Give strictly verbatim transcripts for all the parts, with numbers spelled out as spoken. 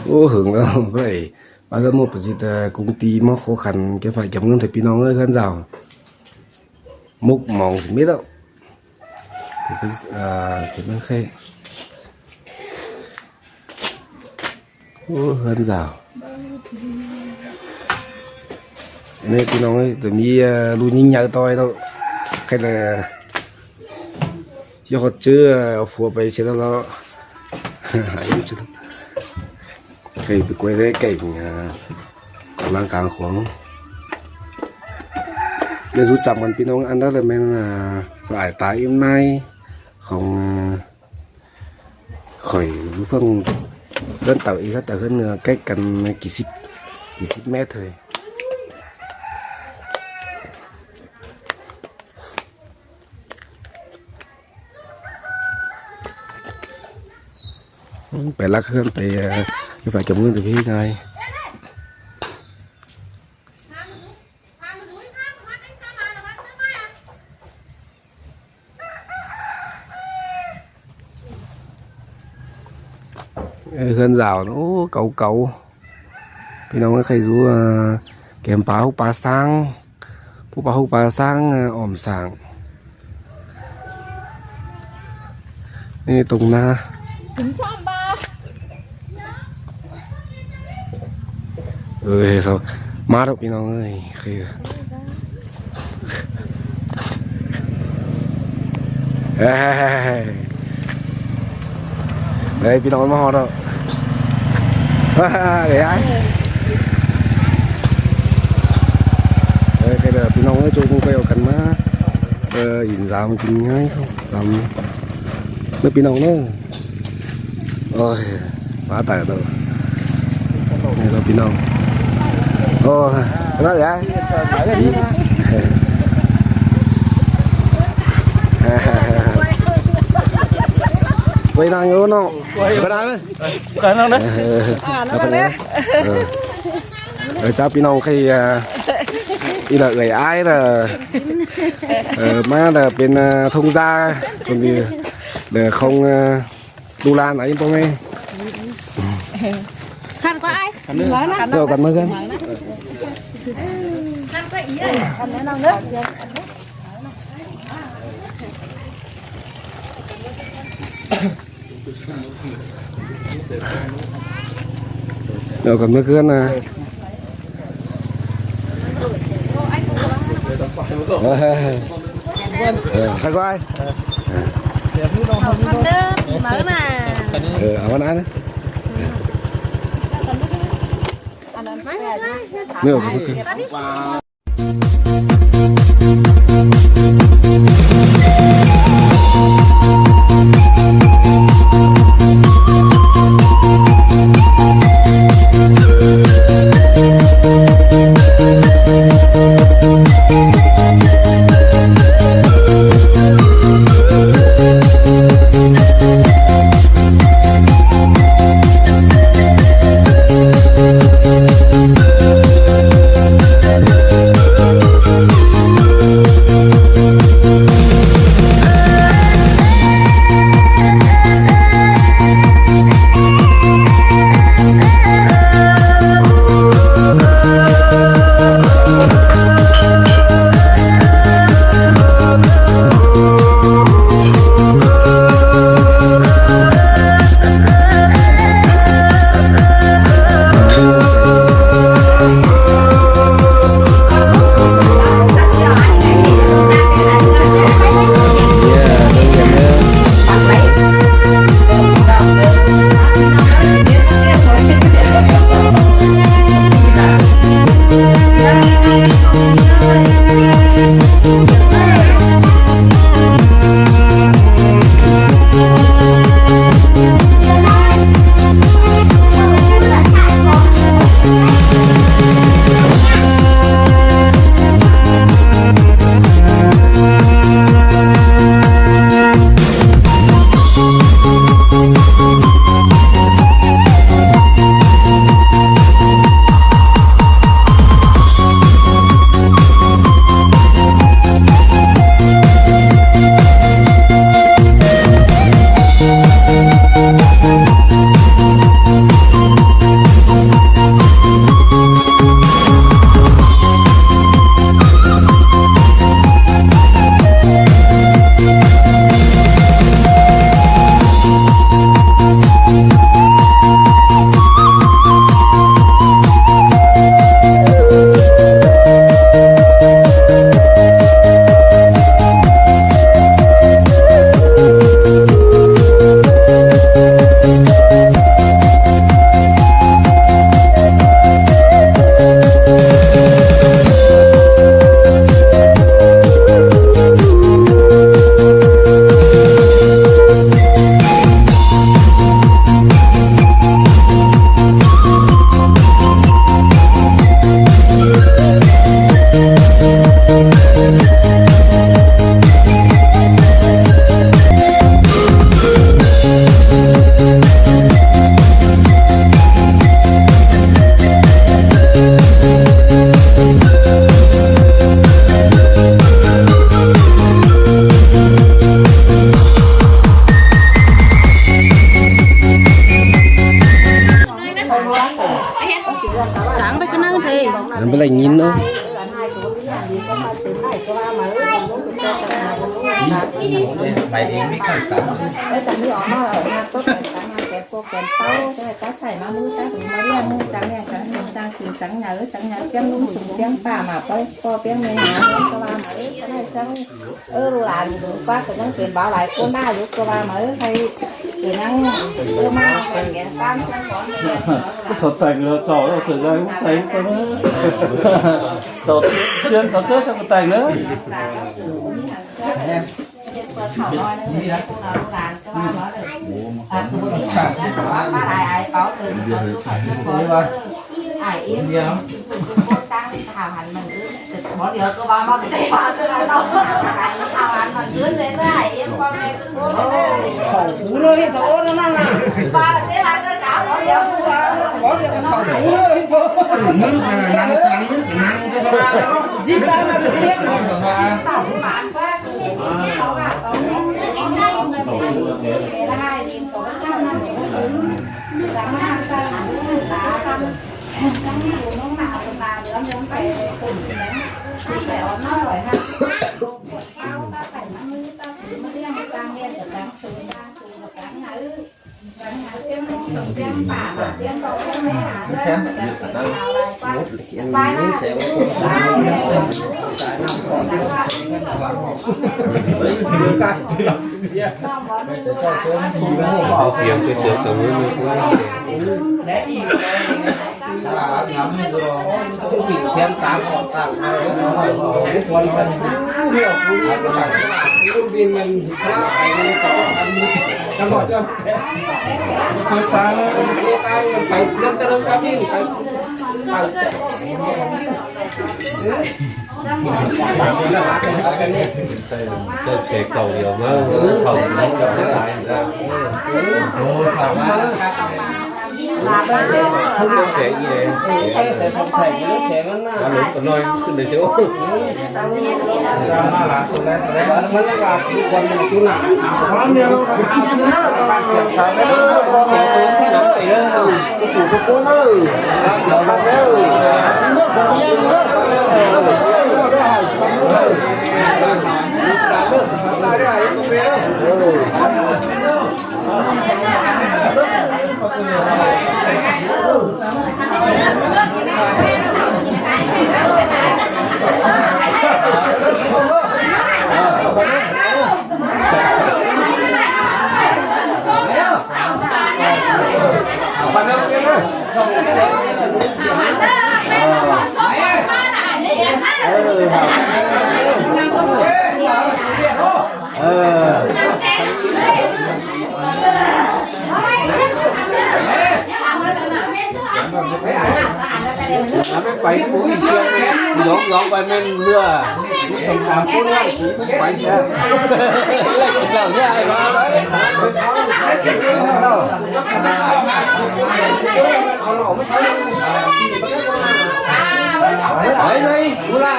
Ố, hứng ꞌlẹo ꞌvạy. Báu ꞌhướn ꞌmá pá ꞌdịt, ơ, công ty ꞌmá khó khăn, ké phải kiểm ngân thôi ꞌpi ꞌnọng ơi, ꞌhướn dao. Mốc mỏng thì mết ꞌlẹo. Thì tức, à, thì nó khẽ. Ố, ꞌhướn dao. ꞌNị ꞌpi ꞌnọng ơi, tớ ꞌmí, ơ, ꞌlụk ꞌnhính nháư ꞌtoi ꞌlẹo. Khẽ ꞌlạ. Chứ họ chứ, ơ, phua pay sia ꞌlẹo. Khẽ pay quay ꞌlế kẻng, ơ, ꞌcọ ꞌláng cang khuống. ꞌLẹo dú chăm căn ꞌpi ꞌnọng ăn đó là ꞌmen, ơ, lai tai ꞌim ꞌnai khong, ơ, khỏi dú ꞌphắng ꞌhướn tảu ꞌí, ꞌhướn tảu ꞌhướn, ơ, cách căn kỉ síp, kỉ síp mét thôi. Pay lắc ꞌhướn pay, ơ, ꞌchí phải kiểm ngân từ ꞌhí ꞌngai. Ơ, ꞌhướn dao ꞌnớ, ố, cáu cáu. ꞌPi ꞌnọng ơi, khay dú, ơ, kẻm pá ꞌhụ pá ꞌsáng. Pú pá ꞌhụ pá ꞌsáng, ơ, ỏm sảng. ꞌNị tông na. Ơ, sao? ꞌMá ꞌlẹo ꞌpi ꞌnọng ơi. Khay. Ê, ê, ê, ê. Đây, ꞌpi ꞌnọng ơi ꞌmá ꞌhọt ꞌlẹo. Ê, ai. Ê, khay đa ꞌpi ꞌnọng ơi, ꞌchọ ꞌmú pay au căn ꞌmá. Ơ, in dăm kin ꞌngai không? Dăm. ꞌNớ ꞌpi ꞌnọng ꞌnớ. Ôi, ꞌmá tai ꞌlẹo. ꞌNị ꞌlẹo ꞌpi ꞌnọng. Ôi, ꞌnớ ꞌlẹo. Ý. Quay ꞌnọng ơi ꞌnọng. Quay ꞌnọng ơi. Quay ꞌnọng ơi. Ơ, ơ, chào ꞌpi ꞌnọng khay, ơ, ꞌí ꞌlạ ơi ai ꞌlạ, ơ, ꞌmá ꞌlạ pên, ơ, thông gia, còn vì ꞌlạ không, ơ, ꞌlụk ꞌlan ai ꞌpứng ꞌnị. Khăn có ai? Khăn nữa. Rồi, khăn mới khăn. Khăn có ý ơi. Khăn nữa, ꞌnọng ơi. Rồi, còn mới khăn à. Ờ, khăn có ai? Khăn đó, tỉ máu mà. Ờ, áo ăn ăn. Ăn ăn. Nữa, còn mới khăn. Cáng ꞌpẹ ꞌcọ ꞌnăng thế. Ăn báu đảy ꞌnghín ꞌnớ. Ơ, lụk lán ꞌcọ ꞌnhắng pên báu lai ꞌcốn ꞌna ꞌlụk ꞌcọ ꞌva ꞌmự, ꞌkhạy ꞌcọ ꞌnhắng, ơ, ꞌmá ꞌkén ꞌkén ꞌsướng khong ꞌnị. Sổ tẻng ꞌlẹo chảu ꞌlẹo sổ dai ꞌcốn tẻng ꞌcốn ꞌnớ. Sổ chuyên sổ chết sổ tẻng ꞌnớ. Khảu cú ꞌnớ ꞌhịt thảu ꞌnớ ꞌnăng ꞌnạ. Khảu cú ꞌnớ ꞌhịt thảu. Nước là nắng sáng nước nắng cho nó ra đó. Dí ta là được tiếp. Xe cầu nhiều mà, không có cái này ra. Xe gì đấy? Xe, xe sắm thẻ, xe nó nè. Alo, con nói, cứ để xe ôm. Pay ꞌcốn ꞌnị, dóng dóng pay ꞌmen ꞌlứa. Song sam ꞌcốn ꞌnị, pay sia. Lĕ ꞌcốn ꞌnị ai ꞌva. Đấy, đấy, ú la.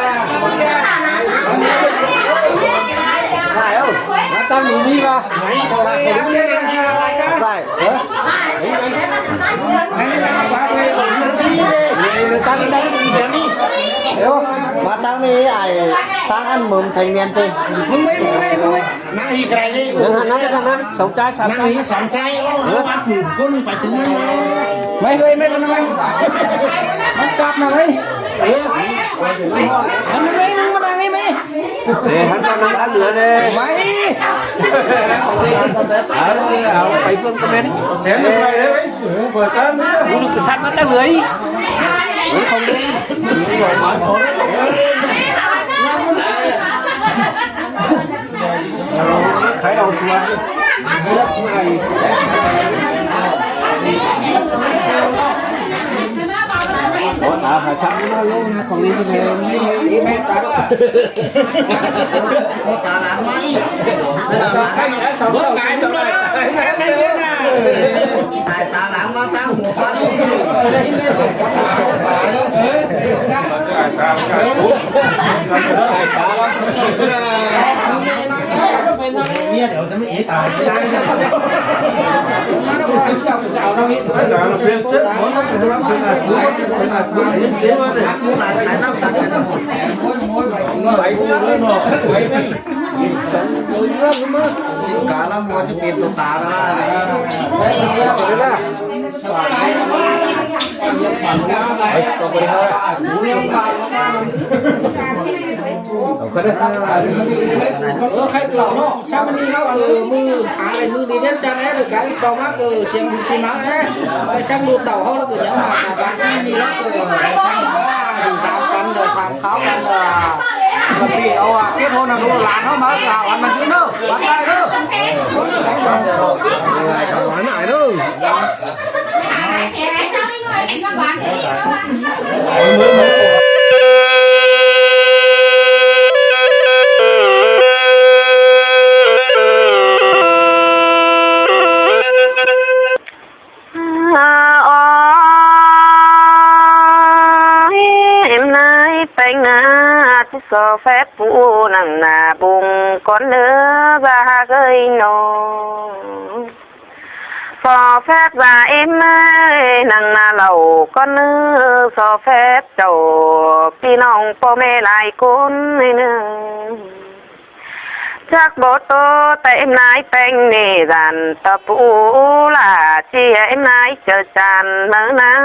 Phải không? Ꞌmá ꞌtáng ꞌnị ꞌva. Phải. Ơ? Ơ, ꞌmá ꞌtáng ꞌnị ai, ꞌtáng ăn mớm thanh niên thôi. ꞌNăng hẳn ꞌnăng, ꞌnăng hẳn ꞌnăng, song chai, song chai. ꞌNăng hẳn song chai, ơ, ꞌmá thử ꞌcốn pay tứm ꞌnăng. Mày ơi, mày con mày. Mày quạt nào đấy? Ơ. Ăn mày, mày, mày, mày. Ê, hăn ꞌtáng ꞌnăng ăn lửa đi. Mày. Alo, alo, pay ꞌphớng comment. Chém được này đấy, mày. Ú ꞌnị ꞌcọ sắt ꞌmá ꞌtáng lưới. Ú ꞌnị không đi. Alo, khai đầu xua. Ủa, tao phải sắm nó luôn, không đi cái này. Đi mẹ tao đó. Ủa, tao làm máy. Tao làm máy. Bớt cái, bớt cái. Ai, tao làm máy, tao mua khóa luôn. เออ ใครเกล่าวเนาะ ซ้ำมันนี่เนาะ เออ มือหาอะไร มือดีเด่นจังแน่ เดี๋ยวไกด์สองมา เออ เจียมดูปีมาแน่ ไปซ้ำดูเต่าเขาแล้ว เกิดยังมา บางซ้ำมันนี่เนาะ เออ สี่สามกัน เดี๋ยวถามเขากัน เดี๋ยว เอาอ่ะ เทศโทษนะ ดูหลานเขามา เอาอันมันยืนเนาะ วัดได้เนาะ หลานไหนเนาะ Ôi, em nái peng à, chứ so phép pú nẳng nà bùng con lứa ba gơi nô. So phép ba em ơi, nẳng nà lẩu con lứa, so phép chầu pi nòng po mẹ lai cốn nưng. Chắc bố tô tại em nái peng nê dàn tập u là chia em nái chờ tràn nớ na.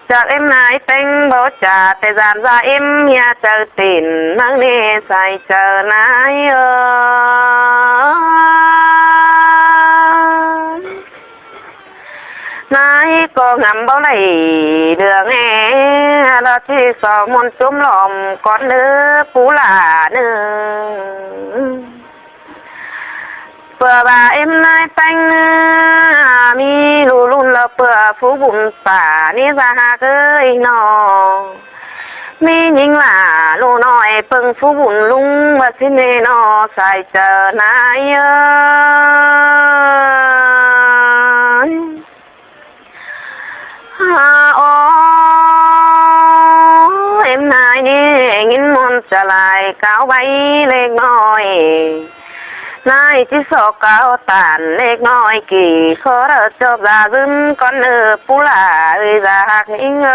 Chắc em nái peng bố trà tại dàn ra em nhà chờ tin nớ nê sai chờ nái ơ. Nái có ngắm bao lầy đường e, lo chi so muôn chúm lòm con lứa pú là nưng. Pưa ba em nái peng, mi lu lun lo pưa phú bùn pả ni ra ha gơi nô. Mi nhính lả lu nô e pưng phú bùn lung ba xin nê nô sai chờ nái ơi. Ha, ô, em nái nê, nghìn môn trở lại cáo bay lệch nói. Nái chỉ so cáo tàn lệch nói, kỳ khó đỡ chộp ra dưng con nơ pú là ơi ra hạc ninh ơi.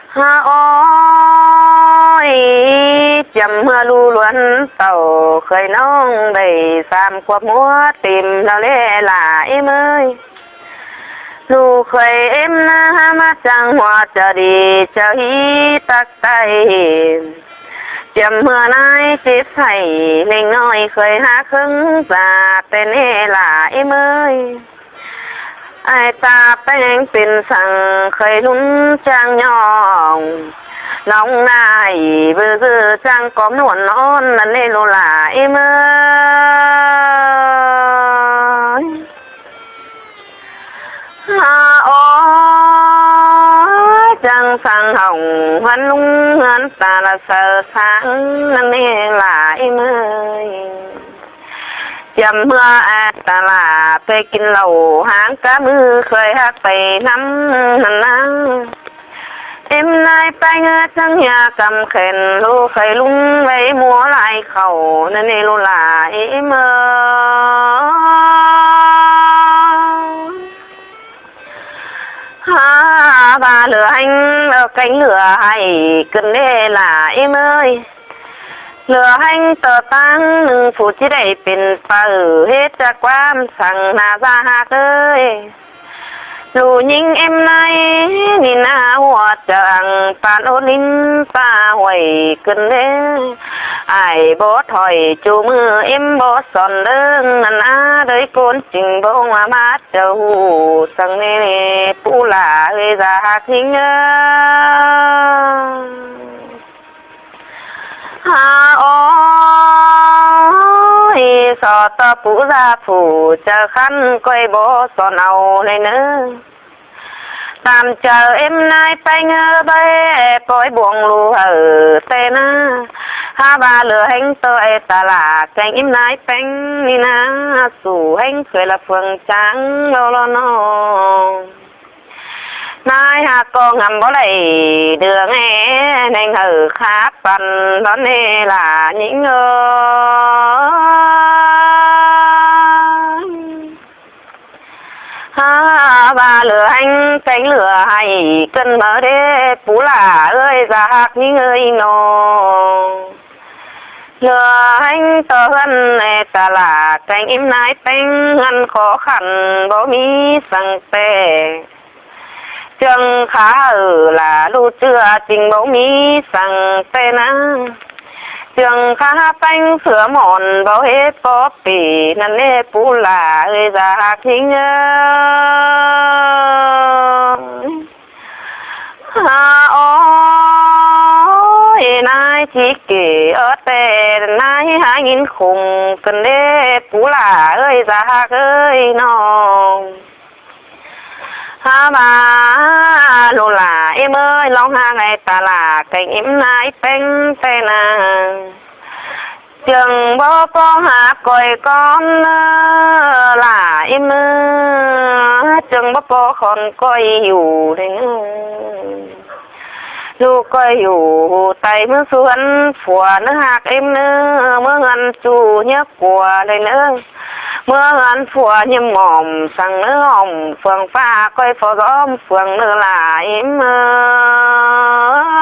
Ha, ôi, chăm mưa lu luân tàu khơi nông đầy sam khuap múa tìm nó lê là em ơi. Lu khơi em na ha má chăng hoa chờ đi chờ hí tắc tay. Chăm mưa nái chết thảy, nêng nói khơi há khứng ra tên ê là em ơi. Ai ta peng pên săng khơi lún chang nhong. Nóng nai bơ dơ chang cóm luộn non năn nê lô là em ơi. Ha, ô, chang săng hỏng hoan lung hưn ta là sơ sáng năn nê là em ơi. Chăm mưa a ta là pe kin lẩu háng cá mư khơi hắc pe năm năn năng. Em nái peng ơ chăng nhà căm khen lô khơi lung vay múa lai khẩu năn nê lô là em ơi. Ha, ba lửa hành, lửa cánh lửa hay, cơn đê là em ơi. Lửa hành tờ tăng, nưng phủ chỉ đẩy pên pờ, hết ra quán săng nà ra hạc ơi. Lu nhính em nái, nì nà hùa chang, pàn ôt nín ta huầy cơn đê. Ai bó thỏi chú mưa em bó son lưng, năn á đới côn trình bông mà mát Chau hủ săng nê nê pú lả ơi ra hạc hính ơ. Ha, ôi, so tơ pú ra phủ chơ khăn coi bố so nâu nê nơ. Tam chơ em nái peng ơ bê coi buông lu hở tê na. Ha ba lửa hêng tơ ê ta lạ kêng em nái peng ni na. Sủ hêng khơi là phường tráng lo lo no. ꞌNái ꞌhặc ꞌcọ ngắm báu đảy, đường ê, ꞌnhắng hảư khắp păn đón ê lả ꞌnhính ơi. Hák ꞌva lửa ꞌhéng kéng lửa hảy ꞌcợn máư đé pú lả ơi, da ꞌhặc ꞌnhính ơi ꞌnọng. Lửa ꞌhéng ꞌto ꞌhướn ê ta lả kéng ím ꞌnái ꞌpéng, ꞌngắn khó khăn báu ꞌmí săng ꞌtẹ. ꞌChương khá ꞌhự lả ꞌlụk ꞌchưa ꞌchịnh báu ꞌmí săng ꞌtẹ ꞌnớ. ꞌChương khá ꞌpéng sửa mỏn báu ꞌhế bóp pỉ ꞌnặn ê pú lả ơi, da ꞌhặc ꞌnhính ơi. Hák ơi, ꞌnái ꞌchí kể ók ꞌtẹ, ꞌnái hák ꞌnghín khủng ꞌcợn đé pú lả ơi, da ꞌhặc ơi ꞌnọng. Hák ꞌva ꞌlụk lả ím ơi, ꞌlóng ꞌhặc ê ta lả kéng ím ꞌnái ꞌpéng ꞌtẹ ꞌnớ. ꞌChương báu ꞌpo hák ꞌcoi ꞌcốn ꞌnớ, lả ím ơi, ꞌchương báu ꞌpo khon ꞌcoi dú đảy ꞌnớ. ꞌLụk ꞌcoi dú ꞌhụ tai ꞌmứa ꞌhướn phua ꞌnớ ꞌhặc ím ꞌnớ, ꞌmứa ꞌhướn ꞌchu ꞌnhá pua đảy ꞌnớ. ꞌMứa ꞌhướn phua ꞌnhá ꞌmom săng ꞌnớ, ꞌmom phương ꞌphạ ꞌcoi phua ꞌdóm phương ꞌnớ lả ím ơi.